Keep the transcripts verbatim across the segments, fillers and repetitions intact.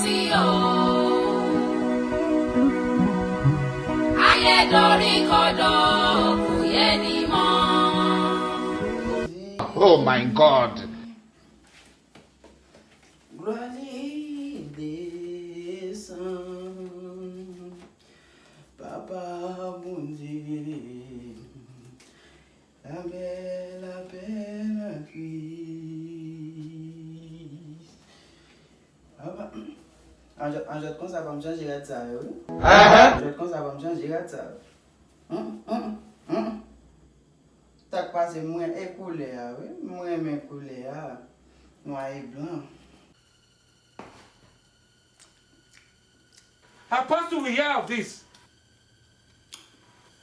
sí o. Ayé dorí kodò, kò yé ni mọ́. Oh my God! Glwa li desann, Papa Bondye. Lapè, lapè nan Kris. Apa, anjòt, anjòt konsa fò m chanje rad sa yo, wi. Anjòt konsa fò m chanje rad sa yo. Hum, hum, hum. Sa k pase, m renmen koulè a, wi. M renmen koulè a. Nwa e blan. Apostle, we have this.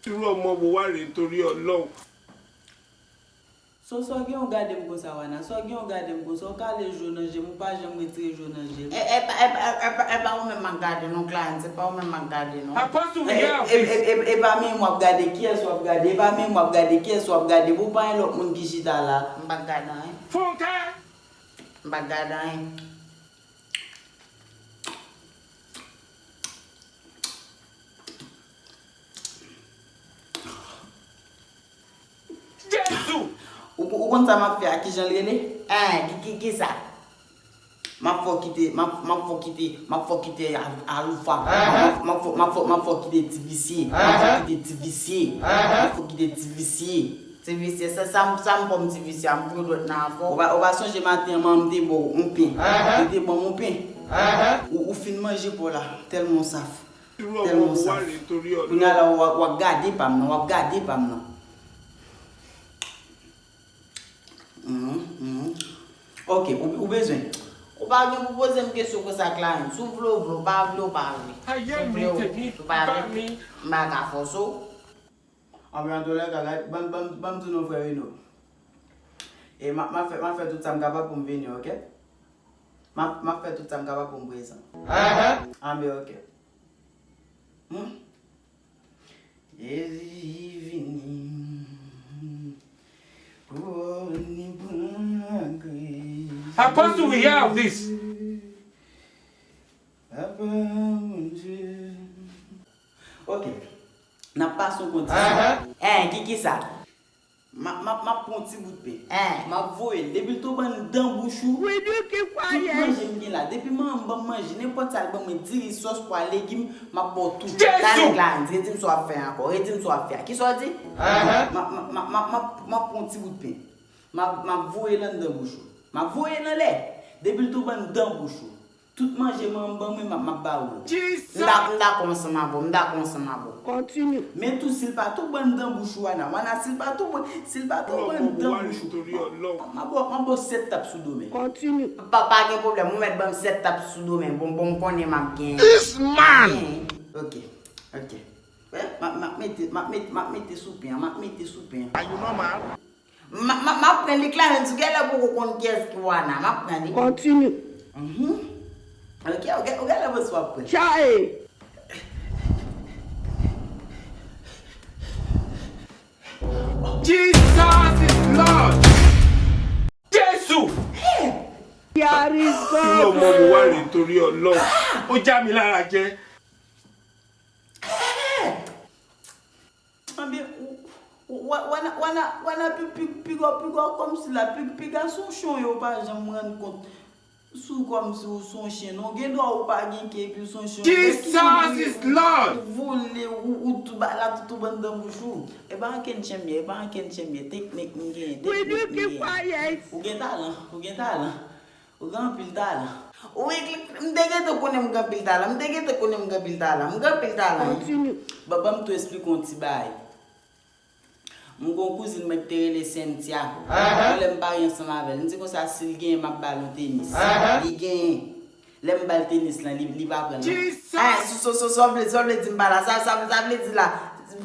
Irú ọmọ wo wá rèé nítorí Ọlọ́run? So, sa w gen w gade m konsa, Wana? Sa w gen w gade m konsa? Ou kale je w nan je m, ou pa janm retire je w nan je m. E, e, e, e, e, e, e pa ou menm m ap gade non, Clarence, se pa ou menm m ap gade non. Apostle, we have this. E, e, e, e, e pa menm w ap gade, kiyès w ap gade? E pa menm w ap gade, kiyès w ap gade? Bon, pa yon lòt moun ki chita la. M pa gade anyen. Fon kè! M pa gade anyen. Jezi! Ou, ou konn sa m ap fè a, kijan l rele? Hein, ki, ki, ki sa? M ap fè w kite, m ap, m ap fè w kite, m ap fè w kite a, aloufa. M ap, m ap fè, m ap fè, m ap fè w kite ti visye. M ap fè w kite ti visye. M ap fè w kite ti visye. Ti visye, sa, sa, sa m fè w ti visye a, m foure dwèt nan afè w. Ou pa, ou pa sonje maten an, manman m te ba w yon pen. Li te ban m yon pen. Ou, ou fin manje pa w la, tèlman w saf. Tèlman w saf. Kounye a la, w ap, w ap gade pa m nan, w ap gade pa m nan. Mhm, mhm. Ok, ou, ou bezwen. Ou pa gen pou poze m kesyon konsa, Clarence. Si w vle, w vle, ou pa vle, ou pa vle. Si w vle, ou, si w pa vle, m pa ka fòse w. Anben, antoulèka, gad, ban, ban, ban m di nou, frè Reno. E m ap, m ap fè, m ap fè tout sa m kapab pou m vini, ok? M ap, m ap fè tout sa m kapab pou m prezan. Anben, ok. Hmm? Jezi vini. Kouwòn li pran gri. Apostle, we have this. Papa Bondye. Ok. N ap pase yon kondisyon. Hein, ki, ki sa? M ap, m ap, m ap pran yon ti bout pen. M ap voye l. Depi l tonbe anndan bouch ou, tout manje m gen la. Depi manman m ban m manje, nenpòt sa l ban mwen, diri, sòs, pwa, legim, m ap ba w tout. Talè, Clarence, redi m sa w ap fè ankò. Redi m sa w ap fè a. Kisa w di? M ap, m ap, m ap, m ap, m ap, m ap pran yon ti bout pen. M ap, m ap voye l anndan bouch ou. M ap voye l anlè. Depi l tonbe anndan bouch ou. Tout manje manman m ban mwen, m ap, m ap ba ou. M dakò, m dakò ansanm avè w, m dakò ansanm avè w. Kontini. Men tou, si l pa tonbe anndan bouch ou, Wana, Wana, si l pa tonbe, si l pa tonbe anndan bouch ou, m ap, m ap ba w, m ap ba w sèt tap sou do men. Kontini. Pa, pa gen pwoblèm, ou mèt ban m sèt tap sou do men. Bon, bon, m konnen m ap gen. This man! Ok, ok. M ap, m ap mete, m ap mete, m ap mete sou pen an, m ap mete sou pen an. Are you normal? M, m, m ap pran li, Clarence, ou genlè poko konn kiyès ki Wana. M ap pran li. Kontini. Mhm. Ok, ou gen, ou genlè panse w ap pran. Chae! Jesus is Lord! Jezi! Irú ọmọ wo wá rèé nítorí Ọlọ́run? Ó já mi lára jẹ. Anben, w, w, w, Wana, Wana, Wana pi, pi, pi gwo, pi gwo kòmsi la, pi, piga se yon chen, yo pa janm rann kont. Si w kòmsi w se yon chen, non, gen dwa ou pa gen kè, epi w se yon chen. Jesus is Lord! Ou vole, ou, ou tou ba la, tout ou anndan bouch ou. E pa ankenn chen m ye, e pa ankenn chen m ye, teknik m genyen, teknik m genyen. Ou gen talan, ou gen talan. Ou gen anpil talan. Wi, m te gentan konnen m gen anpil talan. M te gentan konnen m gen anpil talan. M gen anpil talan, wi. Kontini. Ban, ban m tou esplike w yon ti bagay. M gen yon kouzin mwen ki te rele Cynthia. Yon lè m pare ansanm avè l, m di konsa, si l genyen, m ap ba l yon tenis. Li genyen. Lè m ba l tenis lan, li, li pa pran l non. Jesus! Ah, so, so, so, sa w vle, sa w vle di m pa la? Sa, sa, sa vle di la,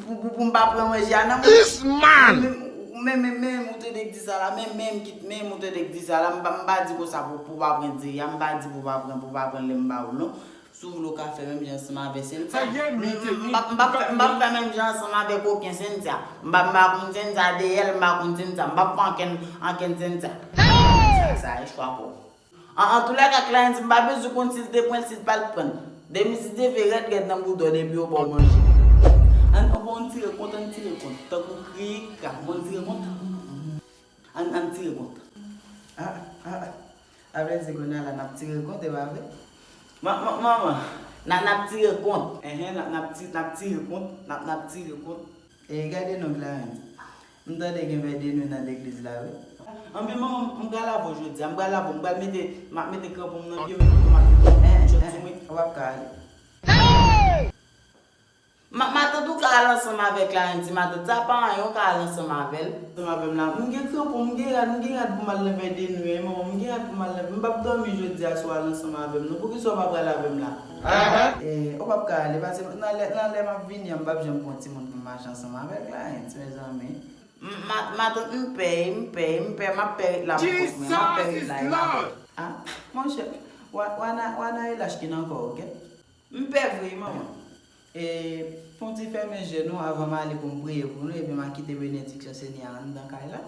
pou, pou, pou m pa pran manje a nan men. This man! Men, men, men, men, men, ou tande k di sa la, men, men, men, ou tande k di sa la, m pa, m pa di konsa pou, pou w pa pran diri a, m pa di pou w pa pran, pou w pa pran lè m ba ou l non. Si w vle, w ka fè menm jan ansanm avè Cynthia. M, m, m pa, m pa fè, m pa fè menm jan ansanm avèk okenn Cynthia. M pa, m pa konn Cynthia dèyè l, m pa konn Cynthia, m pa fè ankenn, ankenn Cynthia. Sa, sa e chwa pa w. An, antoulèka, Clarens, m pa bezwen konn si l te pran l, si l pa t pran l. Depi si te vle rèd rèd nan boudò depi yo ba w manje. Ann, ann, bon, ann tire kont, ann tire kont. Tankou kriye kaka, bon, ann tire kont. Ann, ann tire kont. Ah, ah, ah. A vle di kounye a la n ap tire kont, e pa vre? Ma, ma, manman, n a, n ap tire kont. Enhen, n ap, n ap ti-, n ap tire kont, n ap, n ap tire kont. E gade non, Clarens. M tande gen vè de nwi nan legliz la, wi. Anben, manman, m pral lave w jodi a. M pral lave w, m pral mete, m ap mete kranpon m nan pye m epi tou m ap mete yon sòt sou mwen. Ou p ap ka ale. Ma, matant ou ka al ansanm avè Clarens, matant sa pa anyen, ou ka al ansanm avè l. Ansanm avè m la. M gen kranpon, m gen rad, m gen rad pou m al nan vè de nwi, wi, manman, m gen rad pou m al nan, m p ap dòmi jodi a si w al ansanm avè m, non. Poukisa w pa pral avè m la? E, ou p ap ka ale, paske nan lè, nan lè m ap vini an, m p ap janm pran timoun pou m mache ansanm avè l, Clarens, mezanmi. M, ma, matant, m pè, m pè, m pè, m ap pè ret la pou kont mwen, m ap pè ret la e matant. Ah, monchè, wa, wana, wana e lach ki nan kò w, oke? M pè vre, manman. E, fè yon ti fèmen je nou avan m ale pou m priye pou nou, epi m a kite benediksyon Senyè a anndan kay la.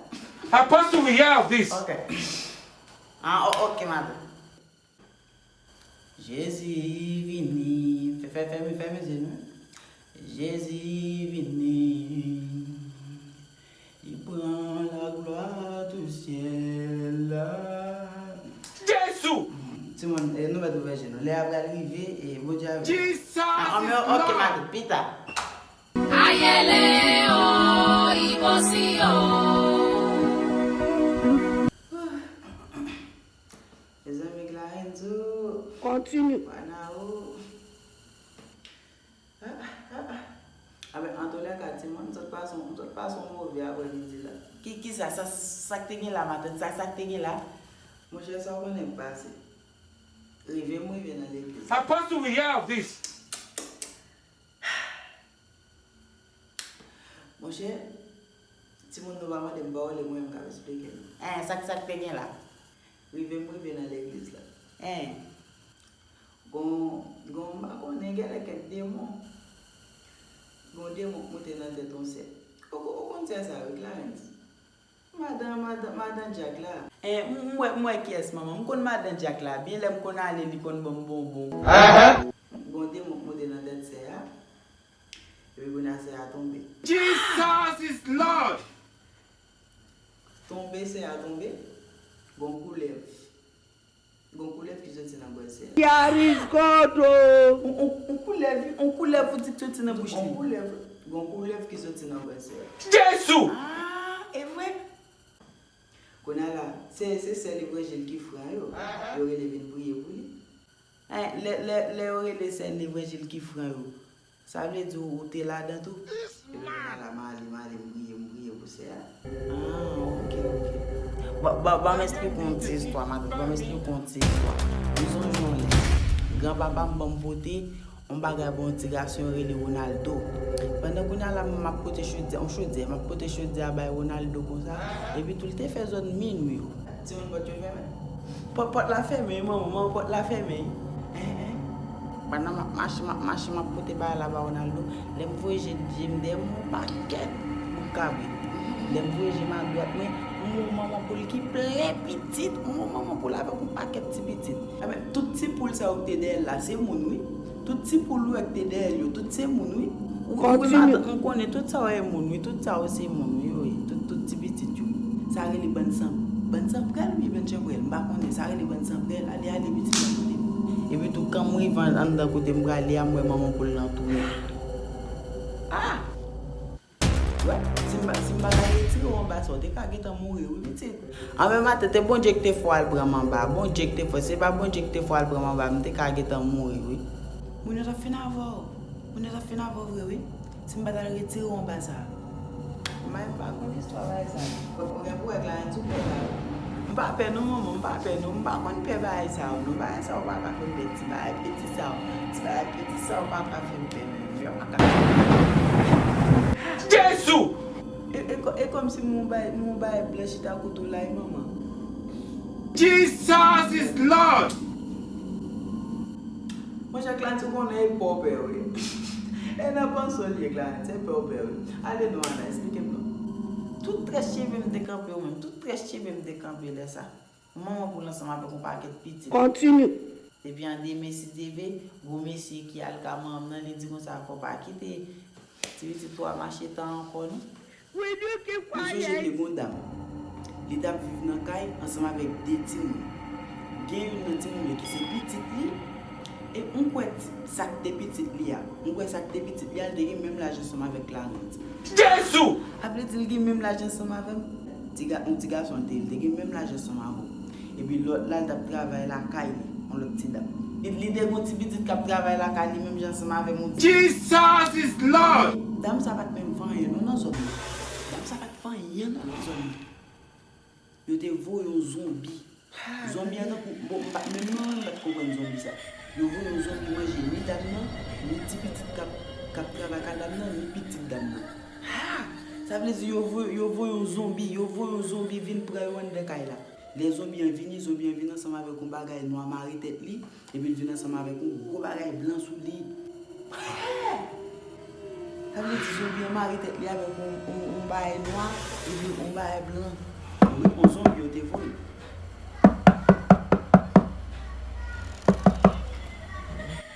Apostle, we have this. Ok. Ah, o-, ok, matant. Jezi vini. Fè, fè, fèmen, fèmen je nou. Jezi vini. Li pran laglwa tou syèl la. Jezi! Timoun, e, nou mèt ouvè je nou. Lè a pral rive, e, Bondye avèk nou. Jesus is Lord! Ah, ok, matant, pita. Ayele o, ibosi o. Mezanmi, Clarenzo. Continue. Wana o. Ah, ah, ah, ah. Anben, antoulèka, timoun, m sot pase, m sot pase yon move aprèmidi la. Ki, kisa, sa, sa k te gen la, matant? Sa, sa k te gen la? Monchè, sa w konnen k pase. Rive m rive nan legliz la. Apostle, we have this. Monchè, timoun nou pa mande m pawòl, e mwen menm k ap esplike nou. Eh, sa k, sa k te gen la? Rive m rive nan legliz la. Eh. Gon, gon, m pa konnen, genlè kèk demon. Gon demon k monte nan tèt yon sè. Ou, ou konn sè sa wi, Clarens? Madan, madan, madan Dyak la. Eh, m, m wè, m wè kiyès manman. M konn madan Dyak la byen, lè m konn ale, li konn ban m bonbon. Gon demon k monte nan tèt sè a. Epi kounye a sè a tonbe. Jesus is Lord! Tonbe, sè a tonbe. Gon koulèv. Gon koulèv ki soti nan bwèt sè a. Yaris Koto! On, on, on koulèv, on koulèv ou di k soti nan bouch li. On koulèv, gon koulèv ki soti nan bwèt sè a. Jezi! Ah, e vre? Kounye a la, se, se sè levanjil ki fran yo. Yo rele vin priye pou li. Eh, lè, lè, lè yo rele sè levanjil ki fran yo, sa vle di ou te ladan tou? Epi kounye a la, m ale, m ale, m priye, m priye pou sè a. Ah, ok, ok. Ban, ban, ban m esplike w yon ti istwa, matant. Ban m esplike w yon ti istwa. M sonje yon lè, granpapa m ban m pote yon bagay pou yon ti gason yo rele Ronaldo. Pandan kounye a la, m ap pote chodyè, yon chodyè, m ap pote chodyè a bay Ronaldo konsa, epi tou l te fè zòn minui yo. Timoun, pòt yo fèmen? Pòt, pòt la fèmen, manman, manman, pòt la fèmen. Hein, hein. Pandan m ap mache, m ap mache, m ap pote bagay la ba Ronaldo. Lè m voye je, je m dèyè m, yon pakèt bouk kabrit. Lè m voye je m adwat mwen, m wè yon manman poul ki plen pitit, m wè yon manman poul avèk yon pakèt ti pitit. Enben, tout ti poul sa yo ki te dèyè l la, se moun, wi. Tout ti poul ou wè k te dèyè l yo, tout se moun, wi. Ou, ou, wi, matant, m konnen tout sa yo e moun, wi. Tout sa yo se moun, wi, wi. Tout, tout ti pitit yo. Sa rele bann san, bann sanprèl oubyen bann chanprèl, m pa konnen. Sa rele bann sanprèl. Ale, ale, pitit, al kote m. Epi tou, kan m rive an-, anndan kote m prale a, m wè manman poul lan tounen. Ah! Wè, si m pa, si m pa ta retire w anba sa, w te ka gentan mouri, wi, pitit. Anben, matant, se Bondye ki te fè w al pran m anba. Bondye ki te fè, se pa Bondye ki te fè w al pran m anba, m te ka gentan mouri, wi. Moun yo t ap fin avè w. Moun yo t ap fin avè w vre, wi. Si m pa ta retire w anba sa. May, m pa konn istwa bagay sa. Ou gen pou wè Clarens ou pè la, wi. M pa pè non, manman, m pa pè non. M pa konn pè bagay sa yo, non. Bagay sa yo pa ka fè m pè, ti bagay piti sa yo. Ti bagay piti sa yo pa ka fè m pè, non. Jezi! E, e, e kòmsi m wè yon bagay, m wè yon bagay blan chita kote w la, wi, manman. Jesus is Lord! Monchè, Clarens, ou konnen e pè w pè, wi. E nan panse w li ye, Clarens, e pè w pè, wi. Ale non, Ana, esplike m non. Tout très cheve m te kanpe, wi, tout très cheve m te kanpe lè sa. Manman poul ansanm avèk yon pakèt pitit. Continue. Epi an demen, si Dye vle, gwo mesye ki al ka manman nan, li di konsa, fò pa kite ti pitit ou a mache tan ankò non. Ou sonje te gon dam. Li t ap viv nan kay ansanm avèk de timoun. Gen youn nan timoun yo ki se pitit li. E m kwè sa k te pitit li a. M kwè sa k te pitit li a, li te gen menm laj ansanm avèk Clarence. Jezi! Sa vle di li gen menm laj ansanm avè m. Ti ga, yon ti gason l te ye, li te gen menm laj ansanm avè w. Epi lòt la, l t ap travay lakay li, yon lòt ti dam. Li, li te gon ti pitit k ap travay lakay li menm jan ansanm avè m, yon ti Jesus is Lord! Dam sa pa t menm fè anyen non nan zòn nan. Dam sa pa t fè anyen non nan zòn nan. Yo te voye yon zonbi. Zonbi an tankou, bon, m pa, menm mwen menm m pa t konprann zonbi sa. Yo voye yon zonbi manje ni dam nan, ni ti pitit k ap, k ap travay ak dam nan, ni pitit dam nan. Ha! Sa vle di yo voye, yo voye yon zonbi, yo voye yon zonbi vin pran yo anndan kay la. Lè zonbi an vini, zonbi an vin ansanm avèk yon bagay nwa mare tèt li, epi l vin ansanm avèk yon gwo bagay blan sou li. Sa vle di zonbi an mare tèt li avèk yon, yon, yon bagay nwa, epi yon bagay blan. Wi, yon zonbi yo te voye.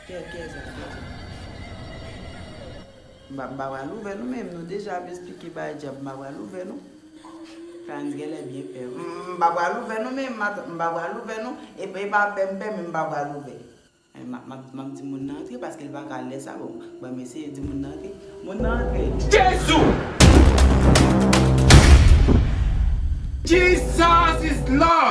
Kè, kè sa, kè sa. M pa, m pa pral ouvè nou menm, nou deja ap esplike bagay djab, m pa pral ouvè nou. Clarence genlè byen pè. M, m pa pral ouvè nou menm, m pa pral ouvè nou. E, e pa pè m pè, men m pa pral ouvè. M ap, m ap, m ap di moun nan antre paske l pa ka lè sa, bon, ban m eseye di moun nan antre. Moun nan antre. Jezi! Jesus is Lord!